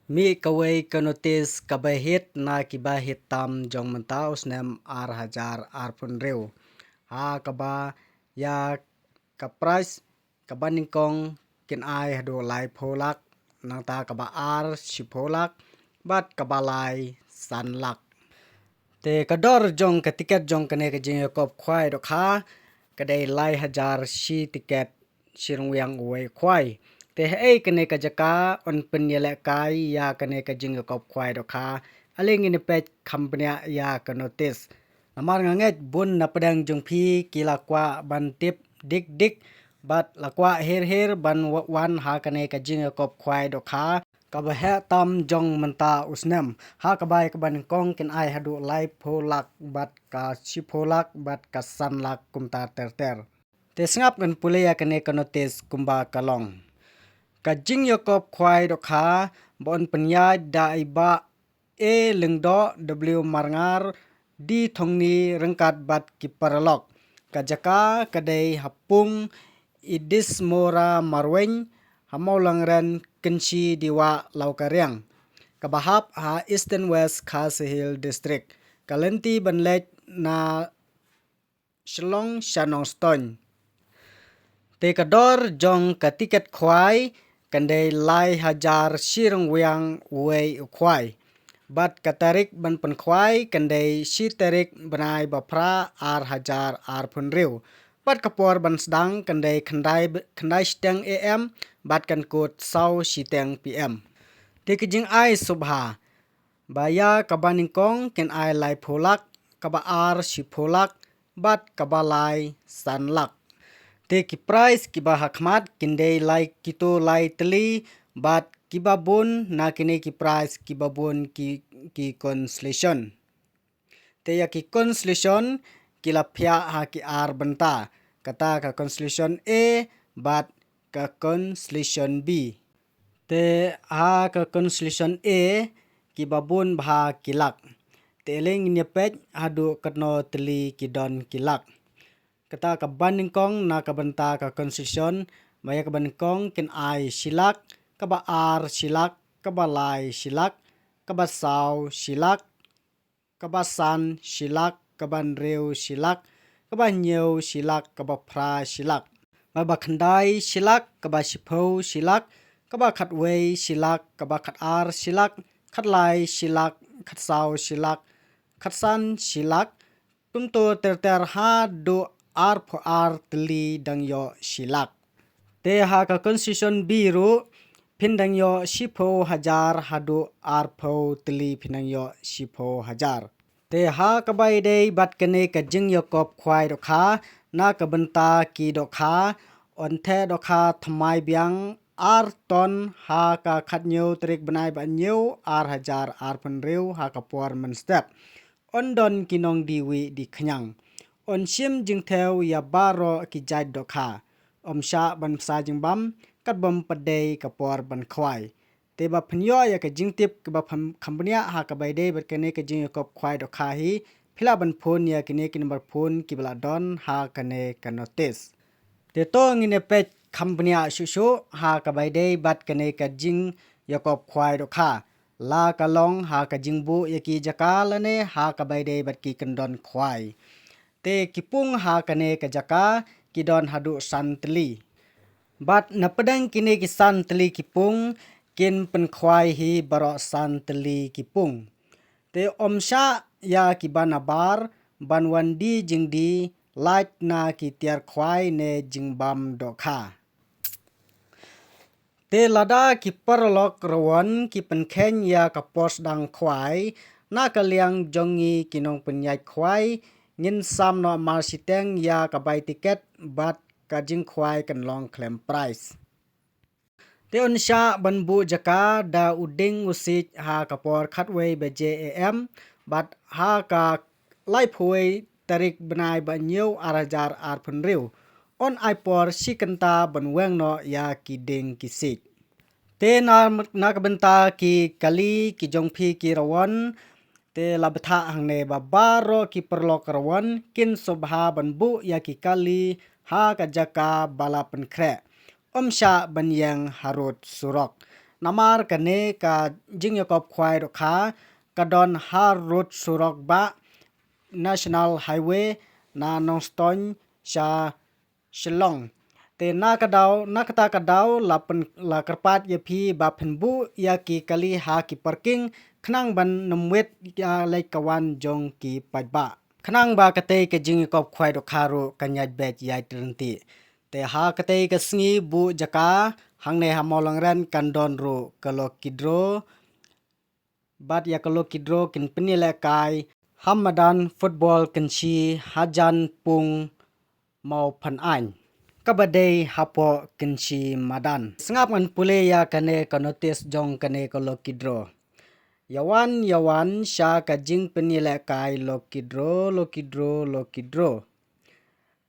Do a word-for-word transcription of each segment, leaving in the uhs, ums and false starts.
Mih kawei ka notice kaba hit na kiba hit tam jong mynta u snem ar hajar arphew hynriew. Ha kaba ïa ka prize kaba nyngkong kin ai haduh laiphew lak, nangta kaba ar shiphew lak, bad kaba lai san lak. Te ka dor jong ka tiket jong kane ka jingïakop khwai dohkha ka dei lai hajar shi tiket, shi ryngwiang uwei u khwai. Te haei kane ka jaka yn pynïalehkai ïa kane ka jingïakop khwai dohkha? Ale ngin ïa peit kham bniah ïa ka notice. Namar nga ngeit bun na pdeng jong phi ki la kwah ban tip dik dik, bad la kwah her her ban wa-, wan ha kane ka jingïakop khwai dohkha kaba heh tam jong mynta u snem. Ha kaba ïa kaba nyngkong kin ai haduh laiphew lak, bad ka shiphew lak, bad ka san lak, kumta ter ter. Te sngap ngan pule ïa kane ka notice kumba ka long. Ka jingïakop khwai dohkha ba yn pynïaid da i Bah A Lyngdoh, W Marngar, D Thongni ryngkat bad ki paralok. Ka jaka ka dei ha Pung, Idismora Marwein, ha Mawlangren, Kynshi Dewa, Lawkariang, kaba hap ha Eastern West Khasi Hills District. Ka lynti ban leit na Shillong sha Nongstoiñ. Te ka dor jong ka tiket khwai kan dei lai hajar shi ryngwiang uwei u khwai. Bad ka tarik ban pynkhwai kan dei shi tarik bnai ba phra ar hajar arphew hynriew. Bad ka por ban sdang kan dei khyndai, khyndai shiteng A M bad kan kut saw shiteng P M. Te ka jingai sngewbha ba ïa kaba nyngkong kin ai laiphew lak, kaba ar shiphew lak, bad kaba lai san lak. Te ki prize kiba ha khmat kin dei lai kito lai tylli, bad kiba bun na kine ki prize kiba bun ki, ki consolation. Te ïa ki consolation ki la phiah ha ki ar bynta. Kata ka consolation A bad ka consolation B. Te ha ka consolation A kiba bun bha ki lak. Te ale ngin ïa peit haduh katno tylli ki don ki lak. Kata kaba nyngkong na ka bynta ka consolation, ba ïa kaba nyngkong kin ai shi lak, kaba ar shi lak, kaba lai shi lak, kaba saw shi lak, kaba san shi lak, kaba hynriew shi lak, kaba hynñiew shi lak, kaba phra shi lak. Ba, ba khyndai shi lak, kaba shiphew shi lak, kaba khatwei shi lak, kaba khatar shi lak, khatlai shi lak, khatsaw shi lak, khatsan shi lak, kumto ter ter haduh arphew ar tylli dang ïoh shi lak. Te ha ka consolation B ruh, phin dang ïoh shiphew hajar haduh arphew tylli phin dang ïoh shiphew hajar. Te ha kaba ïadei bad kane ka jingïakop khwai dohkha, na ka bynta ki dohkha, yn theh dohkha thymmai biang ar ton ha ka khathynñiew tarik bnai ba hynñiew ar hajar arphew hynriew ha ka por mynstep. Yn don ki nongdie wih die khñiang. Yn shim jingthew ïa baroh ki jait dohkha. Ym shah ban bsa jingbam, katba ym pat dei ka por ban khwai. Te ba phin ïoh ïa ka jingtip kaba kham, kham bniah ha kaba ïadei bad kane ka jingïakop khwai dohkha hi, phi lah ban phone ïa kine ki number phone kiba la don ha kane ka notice. Te to ngin ïa peit kham bniah shuh shuh ha kaba ïadei bad kane ka jingïakop khwai dohkha. La ka long ha ka jingbuh ïa ki jaka lane ha kaba ïadei bad ki kyndon khwai. Te ki pung ha kane ka jaka ki don haduh san tylli. Bad na pdeng kine ki san tylli ki pung kin pynkhwai hi baroh san tylli ki pung. Te ym shah ïa kiba nabar ban wan die jingdie lait na ki tiar khwai ne jingbam dohkha. Te lada ki paralok rawon ki pynkheiñ ïa ka por sdang khwai, na ka liang jong ngi ki nongpynïaid khwai, ngin sam noh marshiteng ïa ka bai tiket bad ka jingkhwai kan long khlem prize. Te yn shah ban buh jaka da u ding u siej ha ka por khatwei baje A M, bad ha ka laiphew wei tarik bnai ba hynñiew ar hajar arphew hynriew. Yn ai por shi kynta ban weng noh ïa ki ding ki siej. Te na, na ka bynta ki kali ki jong phi ki rawon, te la bthah hangne ba baroh ki paralok rawon kin sngewbha ban buh ïa ki kali ha ka jaka ba la pynkhreh. Ym shah ban ïeng harud surok. Namar kane ka jingïakop khwai dohkha ka don ha rud surok bah National Highway na Nongstoiñ sha Shillong. Te na ka daw, na kata ka daw la pyn, la kyrpad ïa phi ba phin buh ïa ki kali ha ki parking khnang ban ym wit ïa leit ka wan jong ki paidbah. Khnang ba katei ka jingïakop khwai dohkha ruh kan ïaid beit ïaid ryntih. Te ha katei ka sngi buh jaka hangne ha Mawlangren kan don ruh ka lucky draw. Bad ïa ka lucky draw kin pynïalehkai ha madan football Kynshi hajan Pung Mawphanaiñ kaba dei hapoh Kynshi madan. Sngap ngan pule ïa kane ka notice jong kane ka lucky draw. Ïawan ïawan sha ka jingpynïalehkai lucky draw, lucky draw, lucky draw.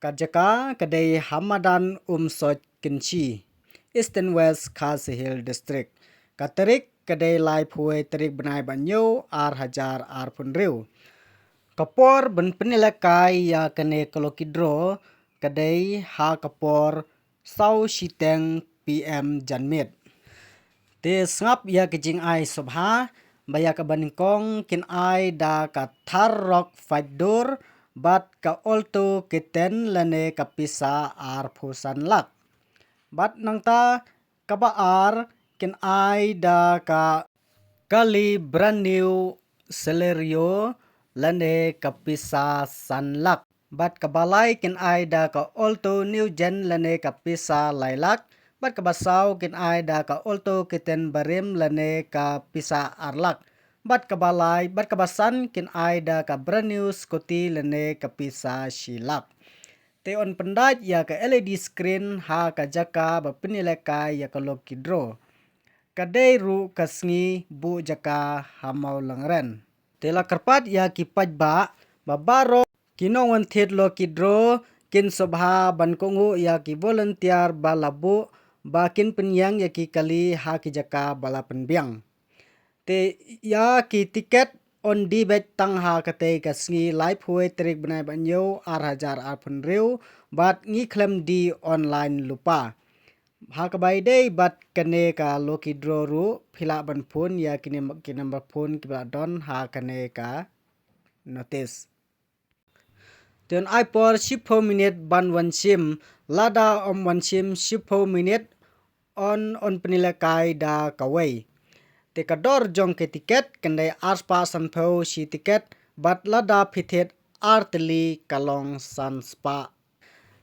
Ka jaka ka dei ha madan Umsoit Kynshi, Eastern West Khasi Hills District. Ka tarik ka dei laiphew tarik bnai ba hynñiew ar hajar arphew hynriew. Ka por ban pynïalehkai ïa kane ka lucky draw ka dei ha ka por saw shiteng P M janmiet. Te sngap ïa ka jingai sngewbha ba ïa kaba nyngkong kin ai da ka Thar Roxx five door bad ka Alto K ten lane ka pisa arphew san lak. Bad nangta kaba ar kin ai da ka kali brand new Celerio lane ka pisa san lak. Bad kaba lai kin ai da ka Alto New Gen lane ka pisa lai lak. Bad kaba saw kin ai da ka Alto K ten barim lane ka pisa ar lak. Bad kaba lai, bad kaba san kin ai da ka brand new scooty lane ka pisa shi lak. Te yn pyndait ïa ka L E D screen ha ka jaka ba pynïalehkai ïa ka lucky draw. Ka dei ruh ka sngi buh jaka ha Mawlangren. Te la kyrpad ïa ki paidbah ba baroh ki nongwan thied lucky draw kin sngewbha ban kohnguh ïa ki volunteer ba la buh ba kin pynïeng ïa ki kali ha ki jaka ba la pynbiang. Te ïa ki tiket yn die beit tang ha katei ka sngi laiphew tarik bnai ba hynñiew ar hajar arphew hynriew bad ngi khlem die online lypa. Ha kaba ïadei bad kane ka lucky draw ruh phi lah ban phone ïa kine ki number phone kiba la don ha kane ka notice. Te yn ai por shiphew minit ban wan shim, lada ym wan shim shiphew minit yn, yn pynïalehkai da kawei. Te ka dor jong ka tiket kan dei arspah sanphew shi tiket bad lada phi thied ar tylli ka long sanspah.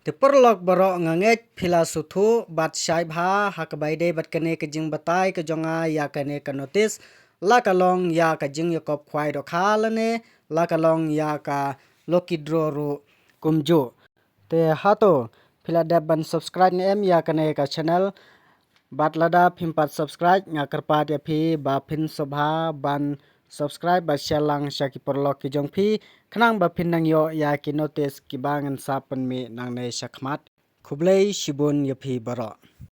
Te paralok baroh nga ngeit phi la sngewthuh bad shai bha ha kaba ïadei bad kane ka jingbatai ka jong nga ïa kane ka notice, la ka long ïa ka jingïakop khwai dohkha lane la ka long ïa ka lucky draw ruh kumjuh. Te hato phi la dep ban subscribe ne em ïa kane ka channel? Bad lada phim pat subscribe nga kyrpad ïa phi ba phin sngewbha ban subscribe bad share lang sha ki paralok ki jong phi khnang ba phin nang ïoh ïa ki notice kiba ngan sa pynmih nangne shakhmat. Khublei shibun ïa phi baroh.